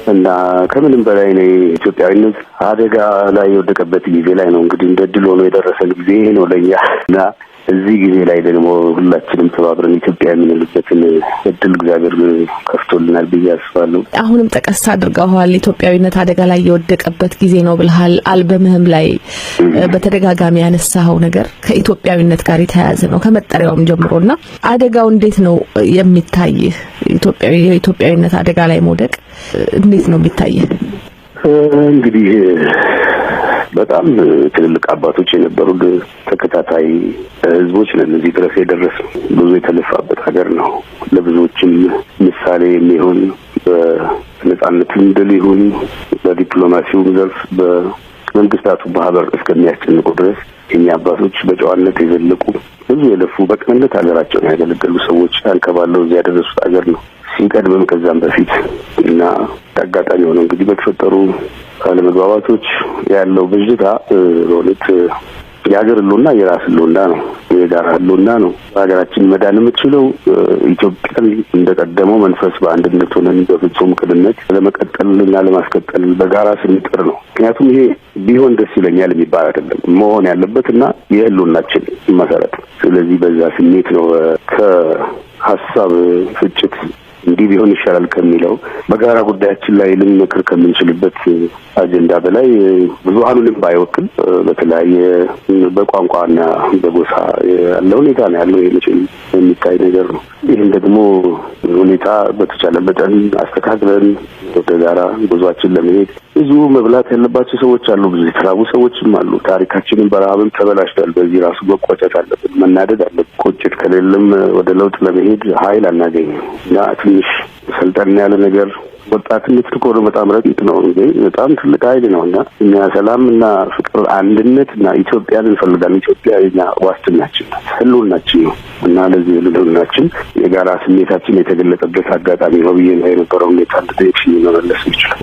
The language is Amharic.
እና ከምንም በላይ እኔ ኢትዮጵያዊነት አደጋ ላይ የወደቀበት ጊዜ ላይ ነው እንግዲህ እንደ ድል ሆኖ የደረሰን ጊዜ ይሄ ነው ለእኛ። እና እዚህ ጊዜ ላይ ደግሞ ሁላችንም ተባብረን ኢትዮጵያ የምንልበትን እድል እግዚአብሔር ከፍቶልናል ብዬ አስባለሁ። አሁንም ጠቀስ አድርገዋል። ኢትዮጵያዊነት አደጋ ላይ የወደቀበት ጊዜ ነው ብለሃል። አልበምህም ላይ በተደጋጋሚ ያነሳኸው ነገር ከኢትዮጵያዊነት ጋር የተያያዘ ነው ከመጠሪያውም ጀምሮና አደጋው እንዴት ነው የሚታይህ? የኢትዮጵያዊነት አደጋ ላይ መውደቅ እንዴት ነው የሚታይህ? እንግዲህ በጣም ትልልቅ አባቶች የነበሩ ተከታታይ ህዝቦች ነን እዚህ ድረስ የደረስነው። ብዙ የተለፋበት ሀገር ነው። ለብዙዎችም ምሳሌ የሚሆን በነጻነትም ድል ይሁን በዲፕሎማሲውም ዘርፍ በመንግስታቱ ማህበር እስከሚያስጨንቁ ድረስ የኛ አባቶች በጨዋነት የዘለቁ፣ ብዙ የለፉ፣ በቅንነት ሀገራቸውን ያገለገሉ ሰዎች አንከባለው እዚህ ያደረሱት ሀገር ነው። ሲቀድምም ከዛም በፊት እና አጋጣሚ ሆነው እንግዲህ በተፈጠሩ አለመግባባቶች ያለው ብዥታ በእውነት የሀገር ህልውና የራስ ህልውና ነው፣ የጋራ ህልውና ነው። ሀገራችን መዳን የምትችለው ኢትዮጵያን እንደቀደመው መንፈስ በአንድነት ሆነን በፍጹም ቅንነት ለመቀጠል እና ለማስቀጠል በጋራ ስንጥር ነው። ምክንያቱም ይሄ ቢሆን ደስ ይለኛል የሚባል አይደለም፣ መሆን ያለበት እና የህልውናችን መሰረት። ስለዚህ በዛ ስሜት ነው ከሀሳብ ፍጭት እንዲህ ቢሆን ይሻላል ከሚለው በጋራ ጉዳያችን ላይ ልንመክር ከምንችልበት አጀንዳ በላይ ብዙሀኑንም ባይወክል በተለያየ በቋንቋና በጎሳ ያለ ሁኔታ ነው ያለው። ይሄ መቼም የሚታይ ነገር ነው። ይህን ደግሞ ሁኔታ በተቻለ መጠን አስተካክለን ወደ ጋራ ጉዟችን ለመሄድ ብዙ መብላት ያለባቸው ሰዎች አሉ። ብዙ የተራቡ ሰዎችም አሉ። ታሪካችንን በረሃብም ተበላሽቷል። በዚህ ራሱ መቆጨት አለብን፣ መናደድ አለብን። ቁጭት ከሌለም ወደ ለውጥ ለመሄድ ኃይል አናገኝም እና ትንሽ ሰልጠን ያለ ነገር፣ ወጣትነት እኮ ነው፣ በጣም ረቂቅ ነው እንዴ፣ በጣም ትልቅ ኃይል ነው። እና እኛ ሰላም እና ፍቅር፣ አንድነት እና ኢትዮጵያን እንፈልጋለን። ኢትዮጵያ የኛ ዋስትናችን ነው፣ ህልውናችን ነው። እና ለዚህ ህልውናችን የጋራ ስሜታችን የተገለጠበት አጋጣሚ ነው ብዬ ነው የነበረው ሁኔታ እንድጠይቅሽኝ መመለስ ይችላል።